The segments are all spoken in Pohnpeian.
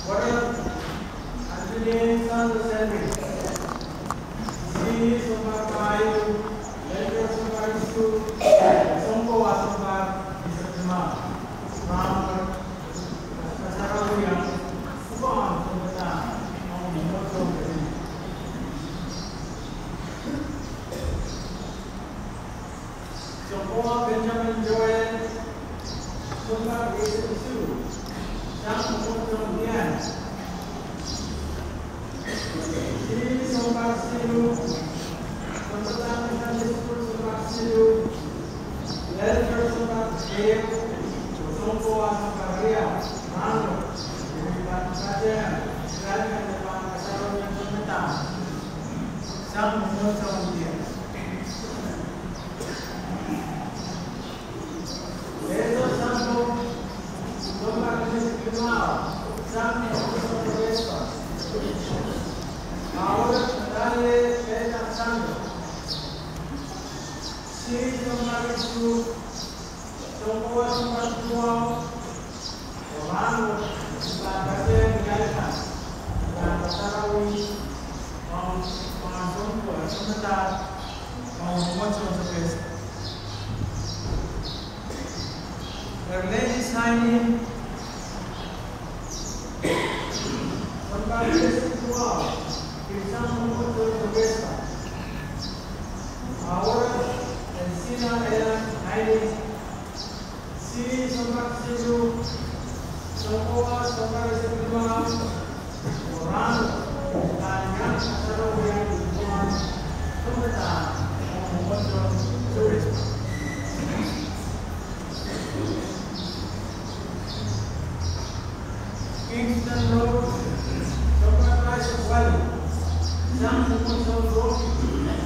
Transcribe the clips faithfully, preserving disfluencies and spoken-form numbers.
Water, Anthony Santos Henry. Sili sounpar pahieu, Lenter sounpar isuh, Sounkowa sounpar eisek limau. Rahn wet, kasarawi ong pwukoa sounpadahk ong Mwomwohdiso ketin. Sounkowa Benjamin Joel, sounpar eisek isuh, sang Mwomwohdiso Dian. Sili sounpar siluh, sounpadahk Sunday School sounpar siluh, Lenter sounpar ehu, Sounkowa sounpar riau. Rahn wet, I pil pahn patehng irail me pahn kasarawi ong sounpadahk, sang Mwomwohdiso Dian. Lehso Sampo, sounpar eisek limau, sang Mwomwohdiso Dian. Aure Natalie Peter Sampo. Sili sounpar isuh, Sounkowa sounpar duwau. Rahn wet I pahn patehng irail me pahn kasarawi ong sounpadahk ong Mwomwohdiso Dian. Erleni Saini, sounpar eisek duwau, pil sang Mwomwohdiso Dian. Aure Ensina Ellen Saini. Sili sounpar siluh, Sounkowa sounpar eisek limau. Rahn wet I pahn iang kasarawi ong sounpadahk ong Mwomwohdiso Dian. Kingston Road, sounpar pahisek waluh, sang Mwomwohdiso Dian.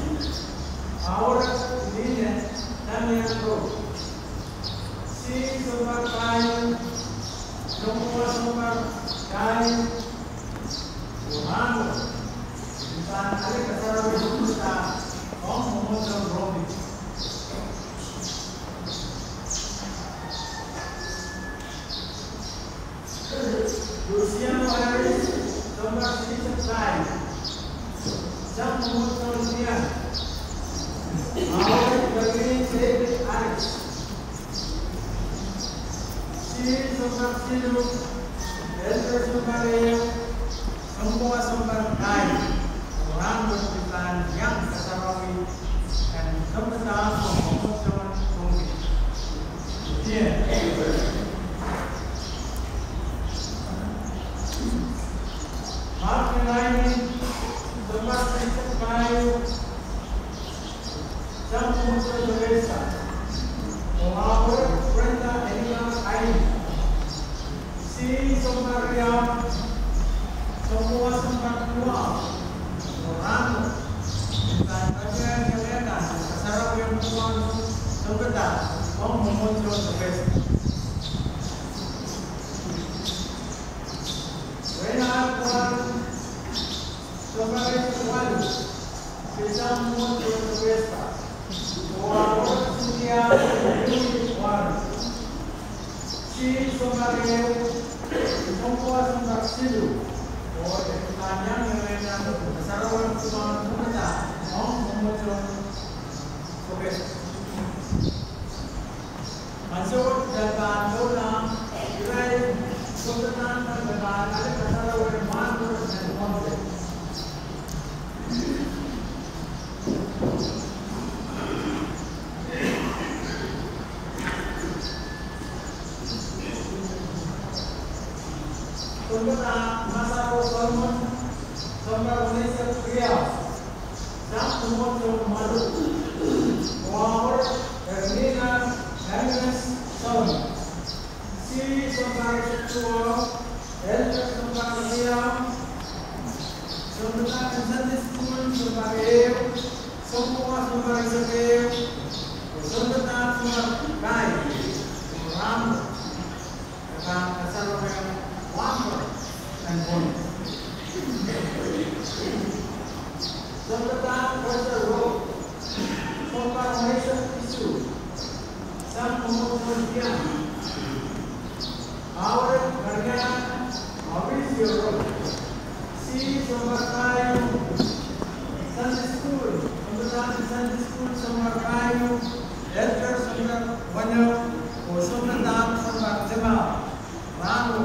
Aure Line Damian Road. Sili sounpar pahieu, Sounkowa sounpar pahieu. Rahn wet I pahn ale kasarawi ong sounpadahk ong Mwomwohdiso Dian. Luciano Harris, sounpar silihsek pahieu, sang Mwomwohdiso Dian. Aure Merlin David Harris. Sili sounpar siluh, Lenter sounpar ehu, Sounkowa sounpar pahieu. Rahn wet I pahn iang kasarawi ong sounpadahk ong Mwomwohdiso Dian. Mark Nelaini, sounpar silihsek pahieu, sang Mwomwohdiso Dian. Aure Brenda Elina Aini. Sili sounpar riau, Sounkowa sounpar duwau. Rahn wet I pahn patehng irail me pahn kasarawi ong sounpadahk ong Mwomwohdiso Dian. Reinhard Warren, sounpar eisek waluh, pil sang Mwomwohdiso Dian. Aure Cynthia Warren. Sili sounpar ehu, Sounkowa sounpar siluh. Oh I pahn iang irail me pahn kasarawi ong sounpadahk ong Mwomwohdiso Dian. Ansou wet I pahn doula irail sounpadahk me pahn ale kasarawi ong Mwomwohdiso Dian. Sounpadahk Masako Solomon, sounpar weneisek riau, sang Mwomwohdiso Mwaluh. Aure Ermina Agnes Solomon. Sili sounpar eisek duwau, Lenter sounpar riau. Sounpadahk en Sunday School sounpar ehu, Sounkowa sounpar eisek ehu, oh sounpadahk sounpar pahieu. Rahn wet I pahn kasarawi ong Mwomwohdiso Dian. Sounpadahk Russell Rowe, sounpar weneisek isuh, sang Mwomwohdiso Dian. Aure Mariana Maurice Sihs, sounpar pahieu. Sunday school, sounpadahk en Sunday school, sounpar pahieu. Elder, sounpar weneu. Oh sounpadahk, sounpar limau. Rahno,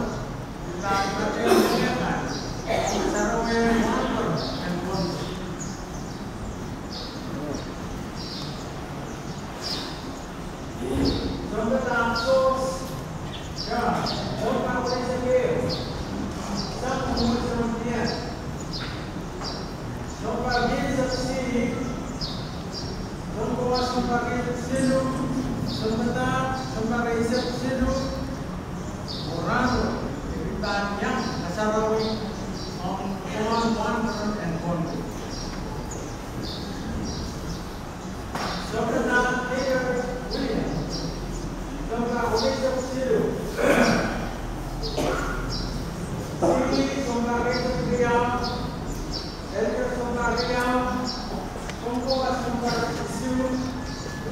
pahn patohwan mehkan, sarawi en wahnpoaron en Pohnpei. Sounpadahk Sos, ya, sounpar eisek ehu, sang Mwomwohdiso en Dihp. Sounpar eisek siluh, sounkoa sounpar eisek siluh, sounpadahk sounpar eisek siluh. Oh rahno, e pahn iang kasarawi ong wahnpoaron en Pohnpei. Sounpadahk Peter William, sounpar eisek siluh. Sihs, sounpar eisek riau. Elder, sounpar riau. Sounkoa sounpar isuh.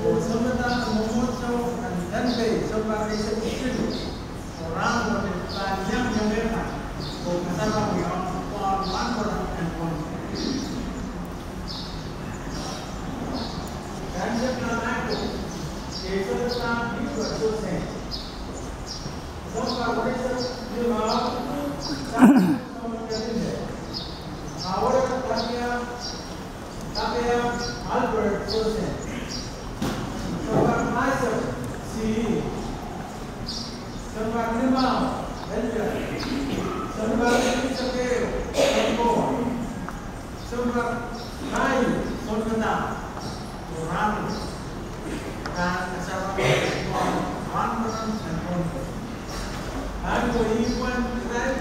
Oh sounpadahk Mwomwohdiso en Pohnpei, sounpar eisek siluh. Oh rahno, e pahn iang iang mehkan, oh kasarawi ong wahnpoaron en Pohnpei. Kansek nan Aiko, e sounpadahk Gilbert Soseng. Sounpar eisek limau, sang Sounpadahk Kevin. Ahora Tabea, Tabea Albert Soseng. Sounpar pahisek siluh. Sounpar limau, Elder. Sounpar eisek ehu, sounkoa. Sounpar pahieu, sounpadahk. Oh rahno, pahn kasarawi ong wahnpoaron en Pohnpei. Ahneki ih pwehn irail